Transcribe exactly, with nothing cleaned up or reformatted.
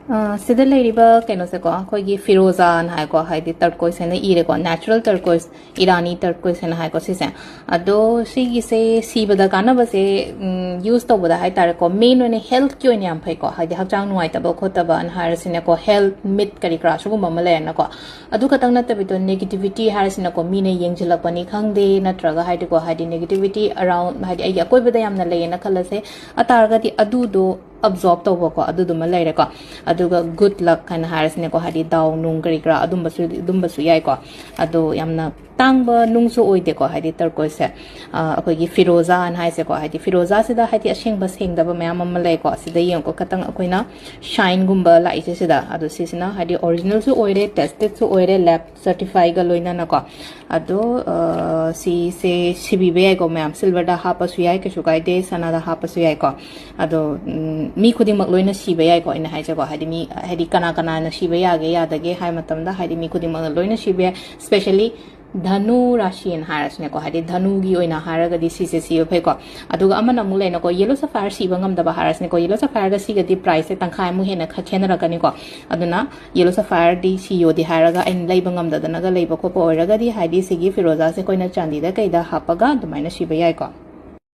ꯑ, ꯁꯤꯗ ꯂꯩꯔꯤꯕ ꯀꯩꯅꯣꯁꯦꯀꯣ, ꯑꯩꯈꯣꯏꯒꯤ ꯐꯤꯔꯣꯖꯥꯅ ꯍꯥꯏꯀꯣ, ꯍꯥꯏꯗꯤ turquoise ꯍꯥꯏꯅ ꯏꯔꯦꯀꯣ, natural turquoise, ꯏꯔꯥꯅꯤ turquoise ꯍꯥꯏꯅ ꯍꯥꯏꯀꯣ ꯁꯤꯁꯦ꯫ ꯑꯗꯣ ꯁꯤꯒꯤꯁꯦ ꯁꯤꯕꯗ ꯀꯥꯟꯅꯕꯁꯦ, ꯎꯝ, use ꯇꯧꯕꯗ ꯍꯥꯏꯇꯥꯔꯦꯀꯣ, main ꯑꯣꯏꯅ healthꯀꯤ ꯑꯣꯏꯅ ꯌꯥꯝ ꯐꯩꯀꯣ, ꯍꯥꯏꯗꯤ ꯍꯛꯆꯥꯡ ꯅꯨꯡꯉꯥꯏꯇꯕ ꯈꯣꯠꯇꯕꯅ ꯍꯥꯏꯔꯁꯤꯅꯦꯀꯣ, health ꯃꯤꯠ ꯀꯔꯤ ꯀꯔꯥ ꯁꯤꯒꯨꯝꯕ ꯑꯃ ꯂꯩꯔꯦꯅꯀꯣ꯫ ꯑꯗꯨ ꯈꯛꯇꯪ ꯅꯠꯇꯕꯤꯗ negativity ꯍꯥꯏꯔꯁꯤꯅꯀꯣ, ꯃꯤꯅ ꯌꯦꯡꯁꯤꯜꯂꯛꯄꯅꯤ ꯈꯪꯗꯦ, ꯅꯠꯇ꯭ꯔꯒ ꯍꯥꯏꯗꯤꯀꯣ, ꯍꯥꯏꯗꯤ negativity around, ꯍꯥꯏꯗꯤ ꯑꯩꯒꯤ ꯑꯀꯣꯏꯕꯗ ꯌꯥꯝꯅ ꯂꯩꯌꯦꯅ ꯈꯜꯂꯁꯦ, ꯑꯇꯥꯔꯒꯗꯤ ꯑꯗꯨꯗꯣ absorb ꯇꯧꯕꯀꯣ, ꯑꯗꯨꯗꯨꯃ ꯂꯩꯔꯦꯀꯣ꯫ ꯑꯗꯨꯒ good luck ꯍꯥꯏꯅ ꯍꯥꯏꯔꯁꯤꯅꯦꯀꯣ, ꯍꯥꯏꯗꯤ ꯗꯥꯎ ꯅꯨꯡ ꯀꯔꯤ ꯀꯔꯥ ꯑꯗꯨꯝꯕꯁꯨ, ꯑꯗꯨꯝꯕꯁꯨ ꯌꯥꯏꯀꯣ꯫ ꯑꯗꯣ ꯌꯥꯝꯅ ꯇꯥꯡꯕ ꯅꯨꯡꯁꯨ ꯑꯣꯏꯗꯦꯀꯣ, ꯍꯥꯏꯗꯤ turquoiseꯁꯦ꯫ ꯑ, ꯑꯩꯈꯣꯏꯒꯤ ꯐꯤꯔꯣꯖꯥꯅ ꯍꯥꯏꯁꯦꯀꯣ, ꯍꯥꯏꯗꯤ ꯐꯤꯔꯣꯖꯥꯁꯤꯗ ꯍꯥꯏꯗꯤ ꯑꯁꯦꯡꯕ ꯁꯦꯡꯗꯕ ꯃꯌꯥꯝ ꯑꯃ ꯂꯩꯀꯣ꯫ ꯁꯤꯗ ꯌꯦꯡꯉꯨꯀꯣ, ꯈꯇꯪ ꯑꯩꯈꯣꯏꯅ shineꯒꯨꯝꯕ ꯂꯥꯛꯏꯁꯦ ꯁꯤꯗ꯫ ꯑꯗꯣ ꯁꯤꯁꯤꯅ ꯍꯥꯏꯗꯤ originalꯁꯨ ꯑꯣꯏꯔꯦ, testedꯁꯨ ꯑꯣꯏꯔꯦ, lab certifiedꯒ ꯂꯣꯏꯅꯅꯀꯣ꯫ ꯑꯗꯣ, ꯑ, ꯁꯤꯁꯦ ꯁꯤꯕꯤꯕ ꯌꯥꯏꯀꯣ ꯃꯌꯥꯝ, silverꯗ ꯍꯥꯞꯄꯁꯨ ꯌꯥꯏ, ꯀꯩꯁꯨ ꯀꯥꯏꯗꯦ, ꯁꯅꯥꯗ ꯍꯥꯞꯄꯁꯨ ꯌꯥꯏꯀꯣ꯫ ꯑꯗꯣ, ꯎꯝ, ꯃꯤ ꯈꯨꯗꯤꯡꯃꯛ ꯂꯣꯏꯅ ꯁꯤꯕ ꯌꯥꯏꯀꯣ, ꯑꯩꯅ ꯍꯥꯏꯁꯦꯀꯣ, ꯍꯥꯏꯗꯤ ꯃꯤ, ꯍꯥꯏꯗꯤ ꯀꯅꯥ ꯀꯅꯥꯅ ꯁꯤꯕ ꯌꯥꯒꯦ ꯌꯥꯗꯒꯦ ꯍꯥꯏ ꯃꯇꯝꯗ, ꯍꯥꯏꯗꯤ ꯃꯤ ꯈꯨꯗꯤꯡꯃꯛꯅ ꯂꯣꯏꯅ ꯁꯤꯕ ꯌꯥꯏ, specially ꯙꯅꯨ ꯔꯥꯁꯤꯅ ꯍꯥꯏꯔꯁꯤꯅꯦꯀꯣ, ꯍꯥꯏꯗꯤ ꯙꯅꯨꯒꯤ ꯑꯣꯏꯅ ꯍꯥꯏꯔꯒꯗꯤ ꯁꯤꯁꯦ ꯁꯤꯕ ꯐꯩꯀꯣ꯫ ꯑꯗꯨꯒ ꯑꯃꯅ ꯑꯃꯨꯛ ꯂꯩꯅꯀꯣ, yellow sapphire ꯁꯤꯕ ꯉꯝꯗꯕ ꯍꯥꯏꯔꯁꯤꯅꯦꯀꯣ, yellow sapphireꯒ ꯁꯤꯒꯗꯤ priceꯁꯦ ꯇꯪꯈꯥꯏꯃꯨꯛ ꯍꯦꯟꯅ ꯈ-, ꯈꯦꯠꯅꯔꯛꯀꯅꯤꯀꯣ꯫ ꯑꯗꯨꯅ yellow sapphireꯗꯤ ꯁꯤꯌꯣꯗꯤ ꯍꯥꯏꯔꯒ ꯑꯩꯅ ꯂꯩꯕ ꯉꯝꯗꯗꯅꯒ ꯂꯩꯕ ꯈꯣꯠꯄ ꯑꯣꯏꯔꯒꯗꯤ, ꯍꯥꯏꯗꯤ ꯁꯤꯒꯤ ꯐꯤꯔꯣꯖꯥꯁꯦ ꯑꯩꯈꯣꯏꯅ ꯆꯥꯟꯗꯤꯗ ꯀꯩꯗ ꯍꯥꯞꯄꯒ ꯑꯗꯨꯃꯥꯏꯅ ꯁꯤꯕ ꯌꯥꯏꯀꯣ꯫